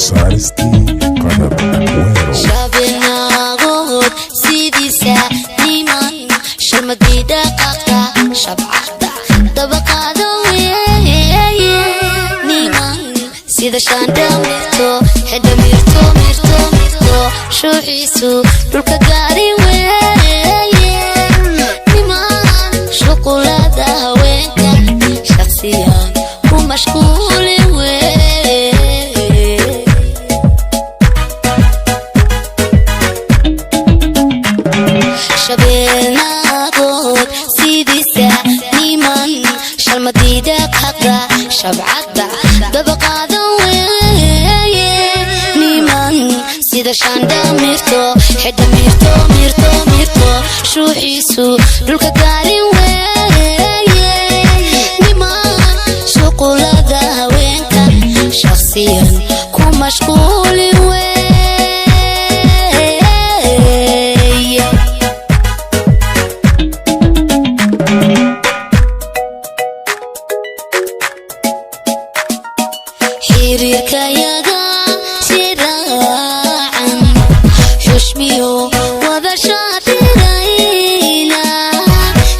Saaristii Qadar Aguero. Shabeennaagood sidiisa niman sharmadii dhaqaaqa shabcada dabaqaado weeye, niman sida shaandha mirto xedha mirto mirto mirto shuuxiisu dhulka gaari weeye, niman shuqulada haweenka shaqsiyan ku mashquuli weeye. Shabeennaagood sidiisa niman shalmadiida qaqa shabcadda dabaqaada weeye, niman sida shaandha mirto xedha mirto mirto mirto shuuxiisu dhulka gaalin weeye, niman shuqulada haweenka shaqsiyan ku mashquuli weeye. Xiriirkayaga shiraacan xushmiyo wada shaatirayna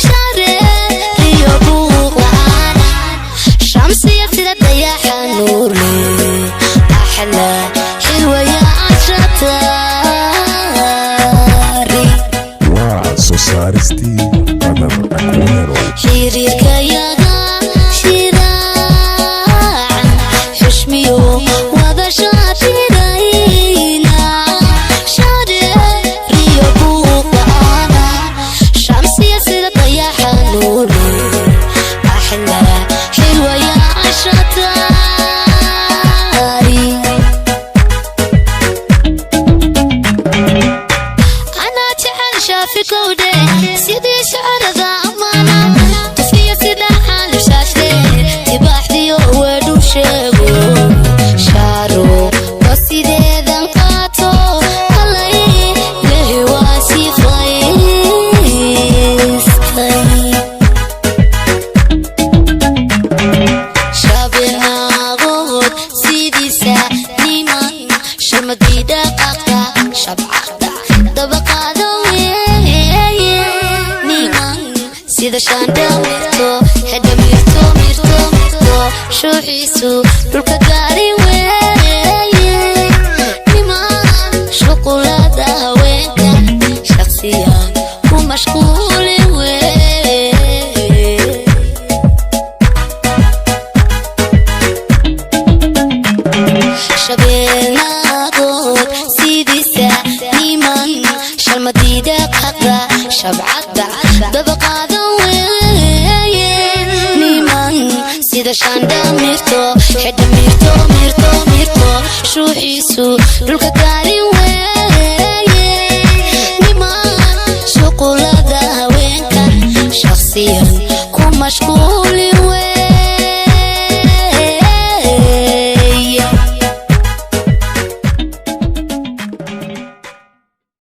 shareeriyo buuq la'aan shamsiya sida dayaxa nuurle axla xilwaya anshatari. Waa soo saaristii Qadar Aguero. Xiriirkayaga shiraacan xushmiyo wada shaatirayna shareeriyo buuq la'aana shamsiya sida dayaxa nuurle axla xilwaya anshatari. Anaa jecel shaafikowdhe sidii shacarada ammaana tufiya sida xaalushaashle tibaaxdiyo weedhu sheego shaaro wa sideedan qaato qalay lehi waa sifaystay. Shabeennaagood sidiisa niman sharmadii dhaqaaqa shabcada dabaqaado weeye, niman sida shaandha mirto xedha mirto mirto mirto shuuxiisu dhulka gaari weeye, niman shuqulada haweenka shaqsiyan ku mashquuli weeye. Shabeennaagood sidiisa niman shalmadiida qaqa shabcadda dabaqaada weeye, niman sida shaandha mirto xedha mirto mirto mirto shuuxiisu dhulka gaalin weeye, niman shuqulada haweenka shaqsiyan ku mashquul